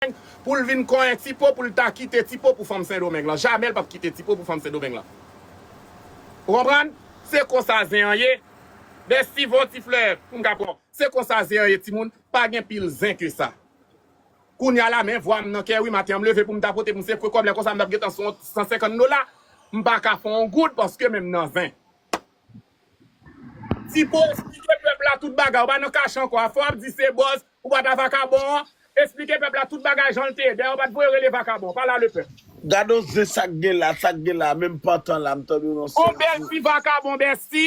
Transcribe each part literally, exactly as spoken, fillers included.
Sendomeng pou l vin konyen Tipo, pou l ta kite Tipo pou fanm Sendomeng lan. Jamè l p ap kite Tipo pou fanm Sendomeng lan. Ou konprann? Se konsa zen an ye. Bèsti, voye yon ti flè pou m ka pran. Se konsa zen an ye, timoun. Pa gen pil zen ke sa. Kounye a la, men vwa m nan kè, wi, maten an, m leve pou m ta pote pou m sekwe kòb, lè konsa m t ap gentan sou yon san senkant dola. M pa ka fè yon goud paske men m nan zen. Tipo, esplike pèp la tout bagay, ou pa nan kache ankò. Afè w ap di se bòz, ou pa ta vakabon an. Esplike pèp la tout bagay jan l te ye. Dayè, ou pa t voye rele vakabon. Pale a le pèp. Gade yon zen sa k gen la, sa k gen la, menm pantan la, m tande yon On bèl ti vakabon, bèsti.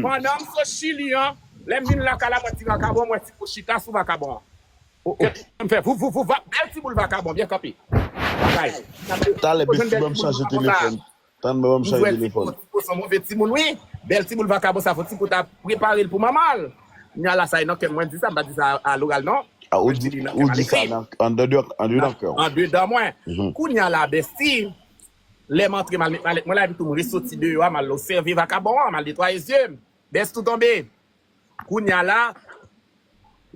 Pandan m sot Chili an, lè m vin lakay la, mwen ti vakabon, mwen ti pou chita sou vakabon an. Kè m fè vou, vou, vou, va, bèl ti boul vakabon, byen kanpe. Bagay. Talè, bèsti, ban m chanje telefòn. Tann mwen, ban m chanje telefòn. Tipo se yon move timoun, wi. Bèl ti boul vakabon sa, fò Tipo ta prepare l pou manman l. Kounye a la, sa e nan kè m, mwen di sa, m pa di sa a loral, non. Ah, ou di, ou di sa nan, andedan, andedan kè w. Andedan mwen. Kounye a la, bèsti, lè m antre, m al met malèt mwen la, epi tou m resoti deyò a, m al obsève vakabon an, m al netwaye zye m. Bèsti, tou tonbe. Kounye a la,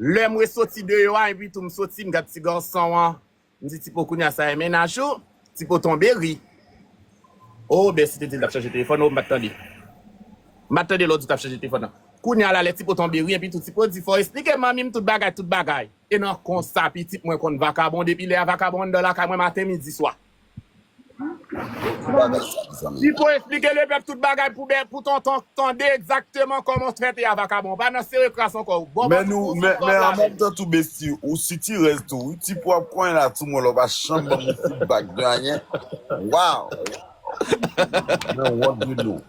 lè m resoti deyò a, epi tou m soti, m gad ti gason an. M di, Tipo, kounye a sa e mennaj ou? Tipo tonbe ri. O, bèsti te di l t ap chanje telefòn, o, m pa t tande. M pa t tande lè w di w t ap chanje telefòn nan. Kounye a la, lè Tipo tonbe ri, epi tou Tipo di, fò w esplike manmi m tout bagay, tout bagay. E nan konsa, pitit mwen konn vakabon, depi lè a vakabon anndan lakay mwen maten, midi, swa. Bagay sa, mezanmi. Li pou esplike lepèp tout bagay pou, pou tonton tande egzakteman kòman w trete a vakabon. Pa nan sere kras ankò. Bon, men nou, men, men an menm tan tou, besti, ou sitirèz tou, wi. Tipo ap konyen la tou, mwen, lè w pa janm ban m yon feedback de anyen. Wow! Men, what do you know?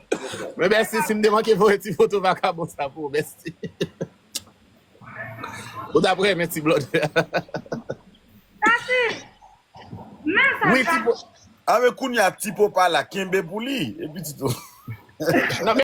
Men, besti, si m te manke voye ti foto vakabon sa pou ou, besti. Ou t ap renmen ti blòdè. Tati, men sa. Wi, Tipo. A, men kounye a, Tipo pa la, kenbe pou li. Epi Tito. Non,